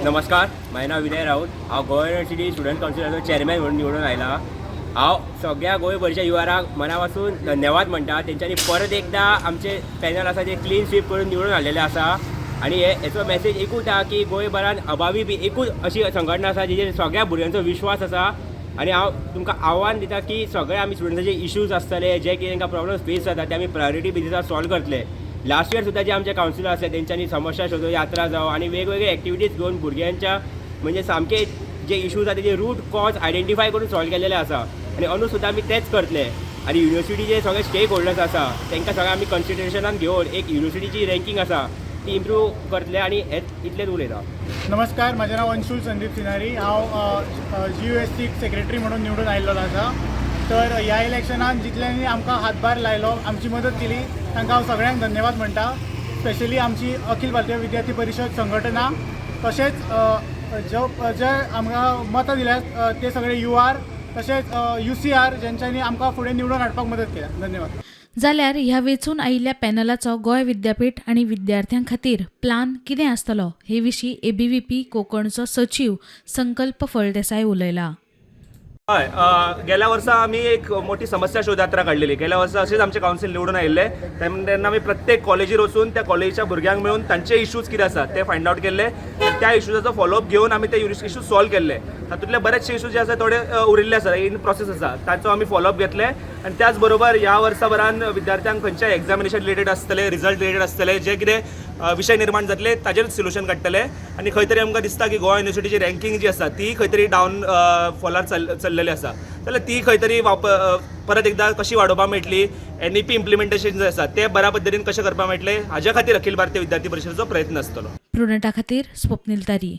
नमस्कार, म्हाजें नांव विनय राऊत. हांव गोवा युनिवर्सिटी स्टुडंट कावन्सिलाचो चॅरमॅन म्हणून निवडून आयला. हांव सगळ्या गोंयभरच्या युवाराक मना पासून धन्यवाद म्हणटा. तेंच्यांनी परत एकदां आमचे पॅनल आसा ते क्लीन स्वीप करून निवडून हाडलेले आसा आनी हे हेचो मॅसेज एकूच आहा की गोंयभरान अभावी बी एकूच अशी संघटना आसा जिचेर सगळ्या भुरग्यांचो विश्वास आसा. आनी हांव तुमकां आव्हान दिता की सगळे आमी स्टुडंट्साचे इश्यूज आसतले, जे कितें तांकां प्रॉब्लम्स फेस जाता, ते आमी प्रायोरिटी बेजीसार सॉल्व करतले. लास्ट इयर सुद्दां जे आमचे कावन्सिलर आसले, तेंच्यांनी समस्या शोधो यात्रा जावं आनी वेगवेगळे एक्टिविटीज घेवन भुरग्यांच्या म्हणजे सामके जे इश्यूज आसा तेजे रूट कॉज आयडेंटिफाय करून सॉल्व केलेले आसा आनी अंदू सुद्दां आमी तेच करतले. आनी युनिवर्सिटीचे सगळे स्टेक होल्डर्स आसा, तांकां सगळे आमी कन्सिडरेशनान घेवन एक युनिवर्सिटीची रँकींग आसा ती इम्प्रूव करतले आनी हेच इतलेंच उलयता. नमस्कार, म्हजें नांव अंशूल संदीप सिनारी. हांव जीयूएससी सेक्रेटरी म्हणून निवडून आयिल्लो आसा. तर ह्या इलेक्शनान जितल्यांनी आमकां हातभार लायलो, आमची मदत केली, तांकां हांव सगळ्यांक धन्यवाद म्हणटा. स्पेशली आमची अखिल भारतीय विद्यार्थी परिशद संघटना, तशेंच जो जे आमकां मतां दिल्यात ते सगळे you are, तशेंच यूसीआर, जेंच्यांनी आमकां फुडें निवडून हाडपाक मदत केल्या. धन्यवाद. जाल्यार ह्या वेंचून आयिल्ल्या पॅनलाचो गोंय विद्यापीठ आनी विद्यार्थ्यां खातीर प्लान कितें आसतलो हे विशीं एबीव्हीपी कोंकणचो सचीव संकल्प फळदेसाय उलयला. हय, गेल्या वर्सा आमी एक मोठी समस्या शोधयात्रा काडलेली. गेल्या वर्सा अशेंच आमचे कावन्सील निवडून आयिल्ले तेन्ना आमी प्रत्येक कॉलेजीर वचून त्या कॉलेजीच्या भुरग्यांक मेळून तांचे इश्यूज कितें आसात ते फायंड आवट केल्ले आनी त्या इश्यूजाचो फॉलोअप घेवन आमी ते इश्यूज सॉल्व केल्ले. तातूंतले बरेचशे इश्यूज जे आसा, थोडे उरिल्ले आसा, इन प्रोसेस आसा, ताचो आमी फॉलोअप घेतले. आनी त्याच बरोबर ह्या वर्सा भरान विद्यार्थ्यांक खंयच्याय एग्जामिनेशन रिलेटेड आसतले, रिजल्ट रिलेटेड आसतले, जे कितें विशय निर्माण जातले ताजेर सोल्युशन काडटले. आनी खंय तरी आमकां दिसता की गोवा युनिवर्सिटीची रँकींग जी आसा ती खंय तरी डावन फॉलार चल्लेली आसा, जाल्यार ती खंय तरी परत एकदां कशी वाडोवपाक मेळटली, एनईपी इम्प्लिमेंटेशन जे आसा ते बऱ्या पद्दतीन कशें करपाक मेळटलें, हाज्या खातीर अखिल भारतीय विद्यार्थी परिशदेचो प्रयत्न आसतलो. प्रुडंटा खातीर स्वप्नील तारी.